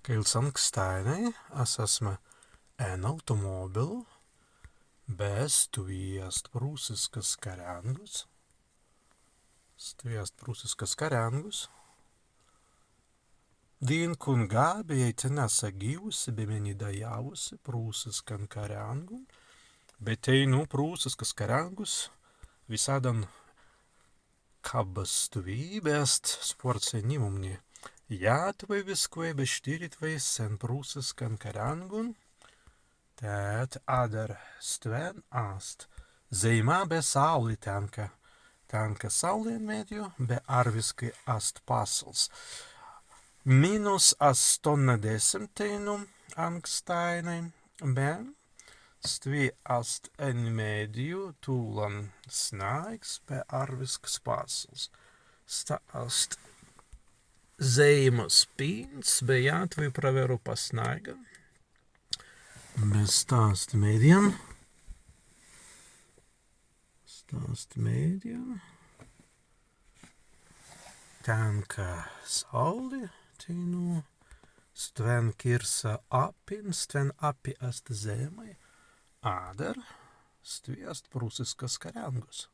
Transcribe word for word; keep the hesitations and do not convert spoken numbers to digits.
Kaīls ankstāinai, as asma en automōbilu, be stwi ast prūsiskas karjāngus. Stwi ast prūsiskas karjāngus. Dīnkun gabbi, ēi tenesse gīwusi be mennei dajāwusi prūsiskan karjāngun, be teinū prūsiskas karjāngus wisaddan kabbas stwi, be ast spārts enimumni jātwei wiskwēi be štīritwei sen prūsiskan karjāngun. Tēt adder stwen ast zeimā be sauli tenka. Tenka sauli en meddju, be arwiskai ast passals. Mīnus astōnadesimt teinū ankstāinai, be stwi ast en meddju, tūlan snāigs be arwisks passals. Sta ast zeimas pints, be jātwei prawerru pa snāigan. Be sta ast meddjan. Sta ast meddjan. Tenka sauli teinū. Stwen kīrsa appin, stwen appi ast zeimai. Adder stwi ast prūsiskas karjāngus.